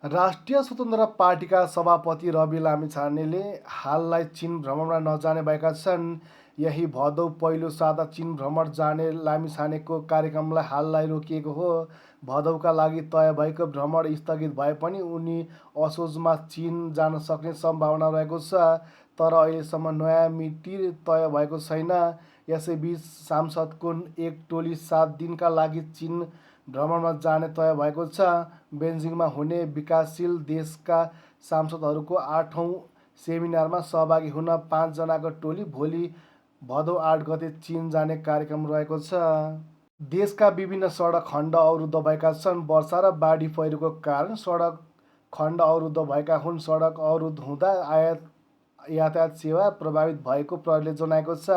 राष्ट्रिय स्वतन्त्र पार्टीका सभापति रवि लामिछानेले हाललाई चीन भ्रमणमा नजाने भएका छन्। यही भदौ पहिलो साता चीन भ्रमण जाने लामिछानेको कार्यक्रमलाई हाललाई रोकिएको हो। भदौका लागि तय भएको भ्रमण स्थगित भए पनि उनी असोजमा चीन जान सक्ने सम्भावना रहेको छ, तर अहिलेसम्म नयाँ मिति तय भएको छैन। यसैबीच सांसदको एक टोली 7 दिनका लागि चीन भ्रमणमा जाने तय भएको छ। बेजिङमा हुने विकासशील देशका सांसदहरूको 8औं सेमिनारमा सहभागी हुन 5 जनाको टोली भोलि भदौ 8 गते चीन जाने कार्यक्रम रहेको छ। देशका विभिन्न सडक खण्ड अवरुद्ध भएका छन्। वर्षा र बाढी पहिरोको कारण सडक खण्ड अवरुद्ध भएका हुन्। सडक अवरुद्ध हुँदा यातायात सेवा प्रभावित भएको प्रहरीले जनाएको छ।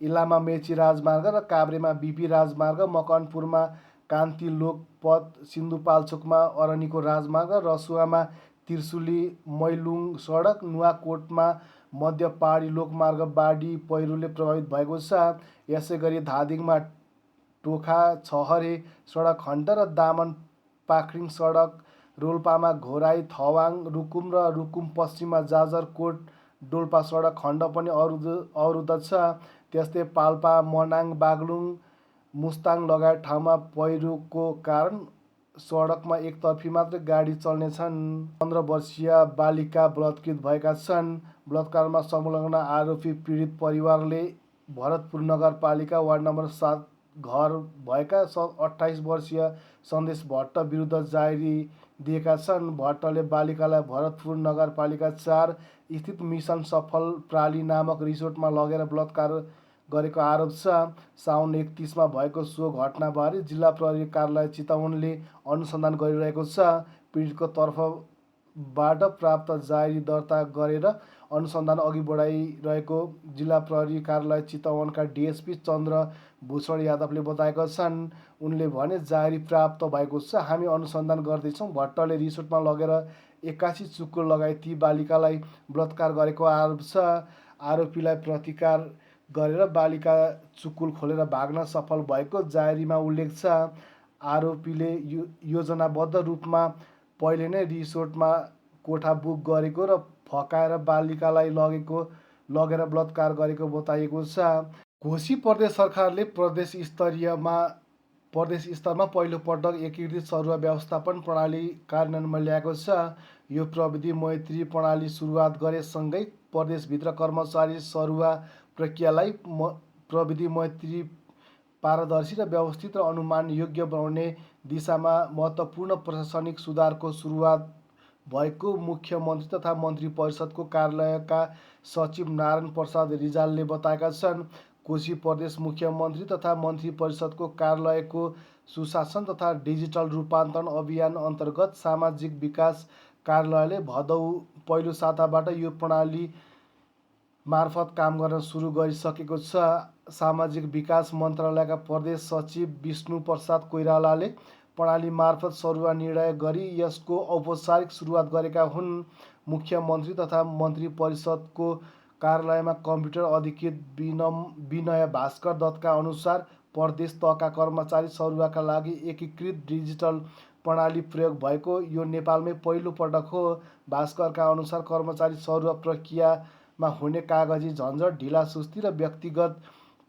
इलाममा मेची राजमार्ग र काभ्रेमा बिपी राजमार्ग, मकवानपुरमा कान्ति लोकपथ, सिन्धुपाल्चोकमा अरनिको राजमार्ग, रसुवामा त्रिशुली मैलुङ सडक, नुवाकोटमा मध्य पहाडी लोकमार्ग बाढी पहिरोले प्रभावित भएको छ। यसैगरी धादिङमा टोखा छहरे सडक खण्ड र दामन पाखरिङ सडक, रोल्पामा घोराई थवाङ रुकुम र रुकुम पश्चिममा जाजरकोट डोल्पा सडक खण्ड पनि अवरुद्ध छ। त्यस्तै पाल्पा, मनाङ, बागलुङ, मुस्ताङ लगायत ठाउँमा पहिरोको कारण सडकमा एकतर्फी मात्रै गाडी चल्नेछन्। 15 वर्षीय बालिका बलात्कृत भएका छन्। बलात्कारमा संलग्न आरोपी पीडित परिवारले भरतपुर नगरपालिका वार्ड नम्बर 7 घर भएका 28 वर्षीय सन्देश भट्ट विरुद्ध जाहेरी दिएका छन्। भट्टले बालिकालाई भरतपुर नगरपालिका 4 स्थित मिसन सफल प्राली नामक रिसोर्टमा लगेर बलात्कार गरेको आरोप छ। साउन 31मा भएको सो घटनाबारे जिल्ला प्रहरी कार्यालय चितवनले अनुसन्धान गरिरहेको छ। पीडितको तर्फबाट प्राप्त जाहेरी दर्ता गरेर अनुसन्धान अघि बढाइरहेको जिल्ला प्रहरी कार्यालय चितवनका डिएसपी चन्द्र भूषण यादवले बताएका छन्। उनले भने, जाहेरी प्राप्त भएको छ, हामी अनुसन्धान गर्दैछौँ। भट्टले रिसोर्टमा लगेर 81 चुक्को लगाई ती बालिकालाई बलात्कार गरेको आरोप छ। आरोपीलाई प्रतिकार गरेर बालिका चुक्कुल खोलेर भाग्न सफल भएको जाहेरीमा उल्लेख छ। आरोपीले योजनाबद्ध रूपमा पहिले नै रिसोर्टमा कोठा बुक गरेको र फकाएर बालिकालाई लगेर बलात्कार गरेको बताइएको छ। कोशी प्रदेश सरकारले प्रदेश स्तरमा पहिलो पटक एकीकृत सरुवा व्यवस्थापन प्रणाली कार्यान्वयनमा ल्याएको छ। यो प्रविधि मैत्री प्रणाली सुरुवात गरेसँगै प्रदेशभित्र कर्मचारी सरुवा प्रक्रियालाई प्रविधि मैत्री पारदर्शी र व्यवस्थित र अनुमान योग्य बनाउने दिशामा महत्त्वपूर्ण प्रशासनिक सुधारको सुरुवात भएको मुख्यमन्त्री तथा मन्त्री परिषदको कार्यालयका सचिव नारायण प्रसाद रिजालले बताएका छन्। कोशी प्रदेश मुख्यमन्त्री तथा मन्त्री परिषदको कार्यालयको सुशासन तथा डिजिटल रूपान्तरण अभियान अन्तर्गत सामाजिक विकास कार्यालयले भदौ पहिलो साताबाट यो प्रणाली मार्फत काम गर्न सुरु गरिसकेको छ। सामाजिक विकास मन्त्रालयका प्रदेश सचिव विष्णु प्रसाद कोइरालाले प्रणाली मार्फत सरुवा निर्णय गरी यसको औपचारिक सुरुवात गरेका हुन्। मुख्यमन्त्री तथा मन्त्री परिषदको कार्यालयमा कम्प्युटर अधिकृत विनय भास्कर दत्तका अनुसार प्रदेश तहका कर्मचारी सरुवाका लागि एकीकृत डिजिटल प्रणाली प्रयोग भएको यो नेपालमै पहिलो पटक हो। भास्करका अनुसार कर्मचारी सरुवा प्रक्रियामा हुने कागजी झन्झट, ढिलासुस्ती र व्यक्तिगत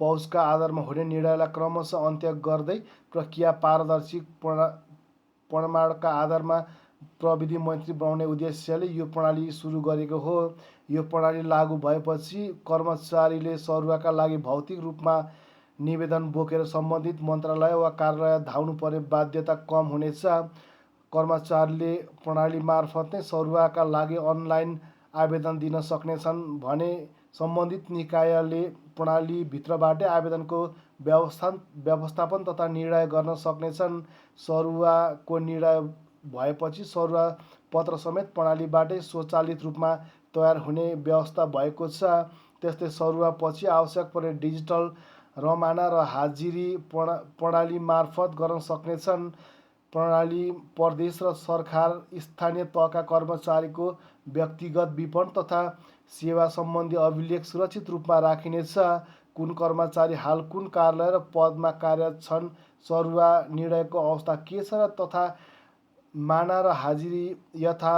पहुँचका आधारमा हुने निर्णयलाई क्रमशः अन्त्य गर्दै प्रक्रिया पारदर्शी प्रमाणका आधारमा प्रविधि मैत्री बनाउने उद्देश्यले यो प्रणाली सुरु गरेको हो। यो प्रणाली लागू भएपछि कर्मचारीले सरुवाका लागि भौतिक रूपमा निवेदन बोकेर सम्बन्धित मन्त्रालय वा कार्यालय धाउनुपर्ने बाध्यता कम हुनेछ। कर्मचारीले प्रणाली मार्फत नै सरुवाका लागि अनलाइन आवेदन दिन सक्नेछन् भने सम्बन्धित निकायले प्रणालीभित्रबाटै आवेदनको व्यवस्थापन तथा निर्णय गर्न सक्नेछन्। सरुवाको निर्णय भएपछि सरुवा पत्र समेत प्रणालीबाटै स्वचालित रूपमा तयार हुने व्यवस्था भएको छ। त्यस्तै सरुवा पछि आवश्यक पर्ने डिजिटल रमाना र हाजिरी प्रणाली मार्फत गर्न सक्नेछन्। प्रणाली प्रदेश र सरकार स्थानीय तहका कर्मचारीको व्यक्तिगत विवरण तथा सेवा सम्बन्धी अभिलेख सुरक्षित रूपमा राखिनेछ। कुन कर्मचारी हाल कुन कार्यालय र पदमा कार्यरत छन्, सरुवा निर्णयको अवस्था के छ तथा माना र हाजिरी यथा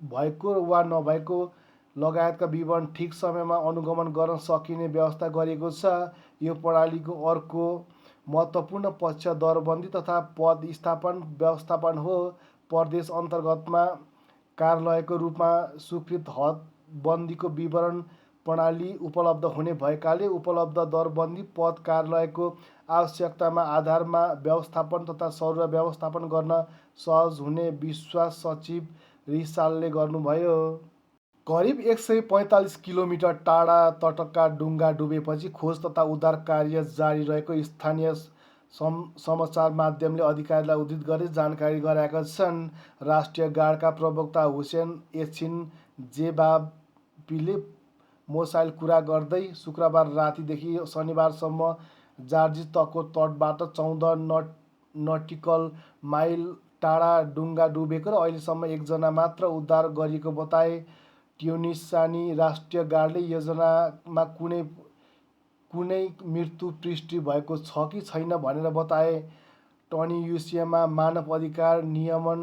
भएको वा नभएको लगायतका विवरण ठिक समयमा अनुगमन गर्न सकिने व्यवस्था गरिएको छ। यो प्रणालीको अर्को महत्त्वपूर्ण पक्ष दरबन्दी तथा पद स्थापन व्यवस्थापन हो। प्रदेश अन्तर्गतमा कार्यालयको रूपमा स्वीकृत हदबन्दीको विवरण प्रणाली उपलब्ध हुने भएकाले उपलब्ध दरबन्दी पद कार्यालयको आवश्यकतामा आधारमा व्यवस्थापन तथा सरुवा व्यवस्थापन गर्न सहज हुने विश्वास सचिव रिसालले गर्नुभयो। करिब 145 किलोमिटर टाढा तटका डुङ्गा डुबेपछि खोज तथा उद्धार कार्य जारी रहेको स्थानीय समाचार माध्यमले अधिकारीलाई उद्धृत गरी जानकारी गराएका छन्। राष्ट्रिय गार्डका प्रवक्ता हुसेन एकछिन जेबाबीले मोसाइल कुरा गर्दै शुक्रबार रातिदेखि शनिबारसम्म जार्जिस तकको तटबाट 14 नटिकल माइल टाढा डुङ्गा डुबेको र अहिलेसम्म एकजना मात्र उद्धार गरिएको बताए। ट्युनिसियानी राष्ट्रिय गार्डले योजनामा कुनै मृत्यु पुष्टि भएको छ कि छैन भनेर बताए। ट्युनिसियामा मानव अधिकार नियमन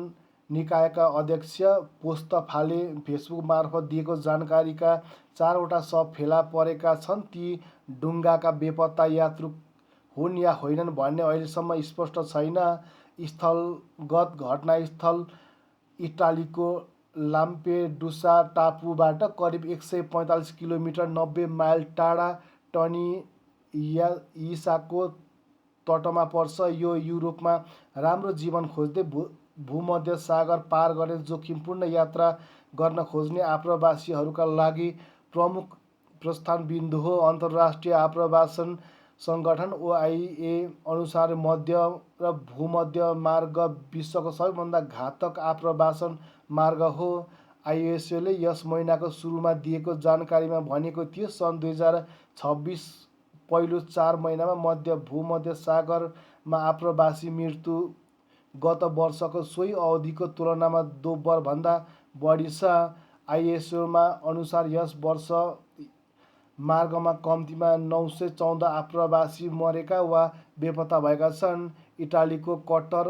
निकायका अध्यक्ष पोस्तफाले फेसबुक मार्फत दिएको जानकारीका 4वटा शव फेला परेका छन्। ती डुङ्गाका बेपत्ता यात्रु हुन् या होइनन् भन्ने अहिलेसम्म स्पष्ट छैन। स्थलगत घटनास्थल इटालीको लाम्पेडुसा टापुबाट करिब 145 किलोमिटर 90 माइल टाढा टनियसाको तटमा पर्छ। यो युरोपमा राम्रो जीवन खोज्दै भूमध्य सागर पार गर्ने जोखिमपूर्ण यात्रा गर्न खोज्ने आप्रवासीहरूका लागि प्रमुख प्रस्थान बिन्दु हो। अन्तर्राष्ट्रिय आप्रवासन सङ्गठन OIA अनुसार मध्य र भूमध्य मार्ग विश्वको सबैभन्दा घातक आप्रवासन मार्ग हो। ISOले यस महिनाको सुरुमा दिएको जानकारीमा भनेको थियो सन् 2026 पहिलो 4 महिनामा भूमध्य सागरमा आप्रवासी मृत्यु गत वर्षको सोही अवधिको तुलनामा दोब्बरभन्दा बढी छ। ISOमा अनुसार यस वर्ष मार्गमा कम्तीमा 914 आप्रवासी मरेका वा बेपत्ता भएका छन्। इटालीको कट्टर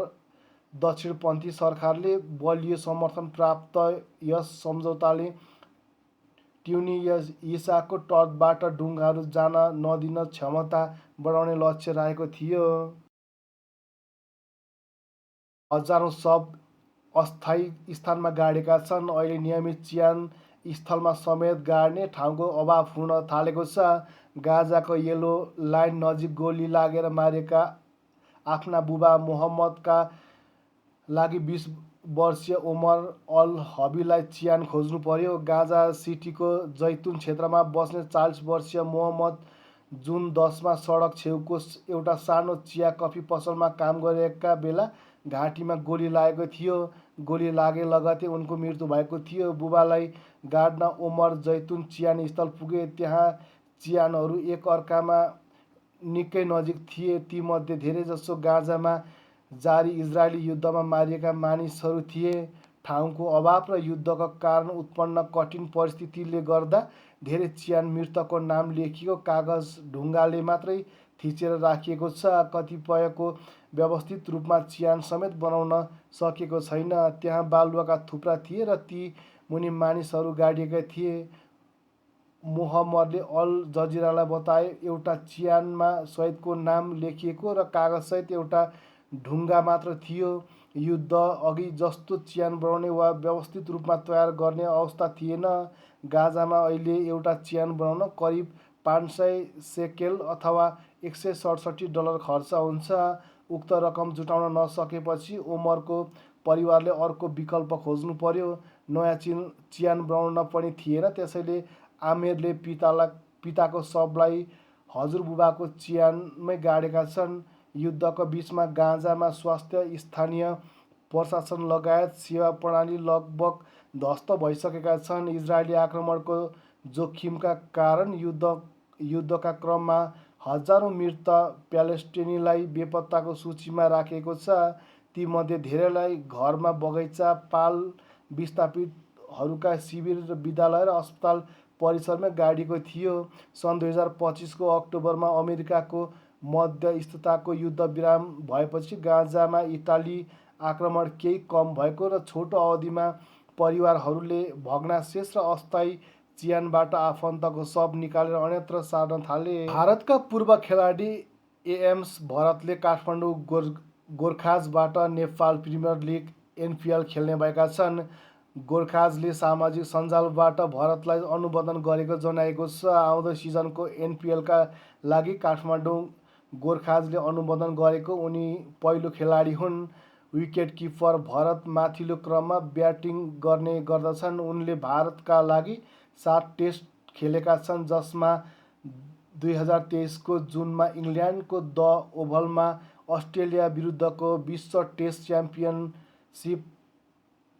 दक्षिणपन्थी सरकारले बलियो समर्थन प्राप्त यस सम्झौताले ट्युनिसियाको तटबाट डुङ्गाहरू जान नदिने क्षमता बढाउने लक्ष्य राखेको थियो। हजारौँ शव अस्थायी स्थानमा गाडेका छन्। अहिले नियमित चियान स्थलमा समेत गाड्ने ठाउँको अभाव हुन थालेको छ। गाजाको येलो लाइन नजिक गोली लागेर मारिएका आफ्ना बुबा मोहम्मदका लागि 20 वर्षीय ओमर अल हबीलाई चियान खोज्नु पर्यो। गाजा सिटीको जैतुन क्षेत्रमा बस्ने 40 वर्षीय मोहम्मद जुन 10 मा सडक छेउको एउटा सानो चिया कफी पसलमा काम गरिरहेका बेला घाँटीमा गोली लागेको थियो। गोली लागे लगतै उनको मृत्यु भएको थियो। बुबालाई गाड्न ओमर जैतुन चियान स्थल पुगे। त्यहाँ चियानहरू एक अर्कामा निकै नजिक थिए। तीमध्ये धेरैजसो गाजामा जारी इजरायली युद्धमा मारिएका मानिसहरू थिए। ठाउँको अभाव र युद्धका कारण उत्पन्न कठिन परिस्थितिले गर्दा धेरै चियान मृतकको नाम लेखिएको कागज ढुङ्गाले मात्रै थिचेर राखिएको छ। कतिपयको व्यवस्थित रूपमा चियान समेत बनाउन सकिएको छैन। त्यहाँ बालुवाका थुप्रा थिए र ती मुनि मानिसहरू गाडिएका थिए। मोहम्मदले अल जजिरालाई बताए, एउटा चियानमा शहीदको नाम लेखिएको र कागजसहित एउटा ढुङ्गा मात्र थियो। युद्ध अघि जस्तो चियान बनाउने वा व्यवस्थित रूपमा तयार गर्ने अवस्था थिएन। गाजामा अहिले एउटा चियान बनाउन करिब 500 सेकेल अथवा $167 खर्च हुन्छ। उक्त रकम जुटाउन नसकेपछि ओमरको परिवारले अर्को विकल्प खोज्नु पर्यो। नयाँ चियान बनाउन पनि थिएन। त्यसैले आमिरले पिताको शवलाई हजुरबुबाको चियानमै गाडेका छन्। युद्धको बीचमा गाजामा स्वास्थ्य, स्थानीय प्रशासन लगायत सेवा प्रणाली लगभग ध्वस्त भइसकेका छन्। इजरायली आक्रमणको जोखिमका कारण युद्धका क्रममा हजारौँ मृत प्यालेस्टिनीलाई बेपत्ताको सूचीमा राखिएको छ। तीमध्ये धेरैलाई घरमा बगैँचा, पाल विस्थापितहरूका शिविर, विद्यालय र अस्पताल परिसरमै गाडिएको थियो। सन् 2025 को अक्टोबरमा अमेरिकाको मध्यस्थताको युद्ध विराम भएपछि गाजामा इटाली आक्रमण केही कम भएको र छोटो अवधिमा परिवारहरूले भग्नाशेष र अस्थायी चिहानबाट आफन्तको शव निकालेर अन्यत्र सार्न थाले। भारतका पूर्व खेलाडी एएम्स भरतले काठमाडौँ गोर्खाजबाट नेपाल प्रिमियर लिग एनपिएल खेल्ने भएका छन्। गोर्खाजले सामाजिक सञ्जालबाट भरतलाई अनुमोदन गरेको जनाएको छ। आउँदो सिजनको एनपिएलका लागि काठमाडौँ गोर्खाजले अनुमोदन गरेको उनी पहिलो खेलाडी हुन्। विकेट किपर भरत माथिल्लो क्रममा ब्याटिङ गर्ने गर्दछन्। उनले भारतका लागि 7 टेस्ट खेलेका छन्, जसमा 2023को जुनमा इङ्ल्यान्डको द ओभलमा अस्ट्रेलिया विरुद्धको विश्व टेस्ट च्याम्पियनसिप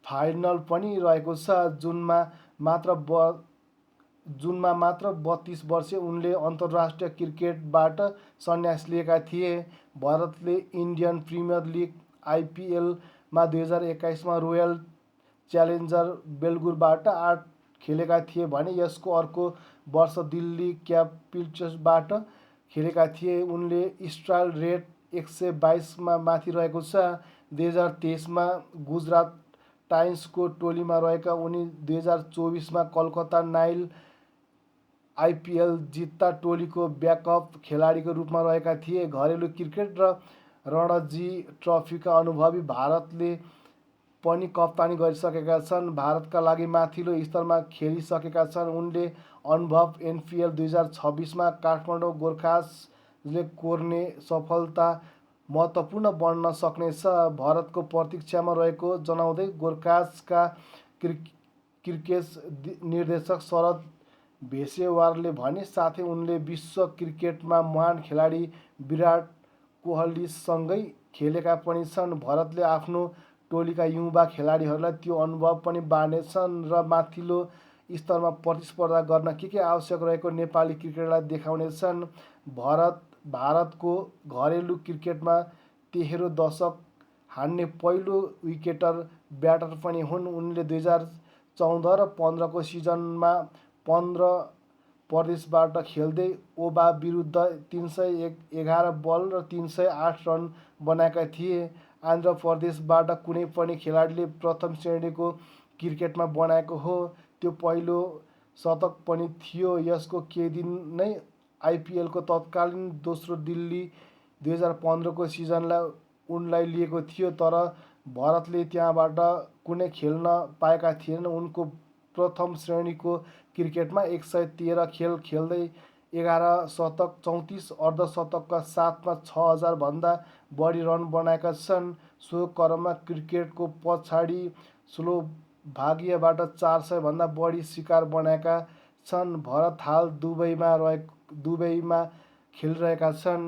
फाइनल पनि रहेको छ। जुनमा मात्र 32 वर्षीय उनले अन्तर्राष्ट्रिय क्रिकेटबाट सन्यास लिएका थिए। भरतले इन्डियन प्रिमियर लिग आइपिएलमा 2021मा रोयल च्यालेन्जर बेङ्गलुरुबाट 8 खेलेका थिए भने यसको अर्को वर्ष दिल्ली क्यापिटल्सबाट खेलेका थिए। उनले स्ट्राइक रेट 122मा माथि रहेको छ। 2023मा गुजरात टाइन्सको टोलीमा रहेका उनी 2024मा कलकत्ता नाइट आइपिएल जित्दा टोलीको ब्याकअप खेलाडीको रूपमा रहेका थिए। घरेलु क्रिकेट र रणजी ट्रफीका अनुभवी भारतले पनि कप्तानी गरिसकेका छन्। भारतका लागि माथिल्लो स्तरमा खेलिसकेका छन्। उनले अनुभव एनपिएल 2026मा काठमाडौँ गोर्खाजले कोर्ने सफलता महत्त्वपूर्ण बन्न सक्नेछ। भरतको प्रतीक्षामा रहेको जनाउँदै गोर्खाजका क्रिकेट निर्देशक शरद भेसेवारले भने। साथै उनले विश्व क्रिकेटमा महान खेलाडी विराट कोहलीसँगै खेलेका पनि छन्। भरतले आफ्नो टोलीका युवा खेलाडीहरूलाई त्यो अनुभव पनि बाँड्नेछन् र माथिल्लो स्तरमा प्रतिस्पर्धा गर्न के आवश्यक रहेको नेपाली क्रिकेटलाई देखाउनेछन्। भारतको घरेलु क्रिकेटमा 13 दशक हान्ने पहिलो विकेटर ब्याटर पनि हुन्। उनले 2014 र 15को सिजनमा 15 प्रदेशबाट खेल्दै ओभा विरुद्ध 311 बल र 308 रन बनाएका थिए। आन्ध्र प्रदेशबाट कुनै पनि खेलाडीले प्रथम श्रेणीको क्रिकेटमा बनाएको हो। त्यो पहिलो शतक पनि थियो। यसको केही दिन नै आइपिएलको तत्कालीन दोस्रो दिल्ली 2015को सिजनलाई उनलाई लिएको थियो, तर भरतले त्यहाँबाट कुनै खेल्न पाएका थिएनन्। उनको प्रथम श्रेणीको क्रिकेटमा 113 खेल खेल्दै 11 शतक 34 अर्धशतकका साथमा 6000 भन्दा बढी रन बनाएका छन्। सो क्रममा क्रिकेटको पछाडि स्लोभाकियाबाट 400 भन्दा बढी शिखर बनाएका छन्। भरत हाल दुबईमा खेलिरहेका छन्।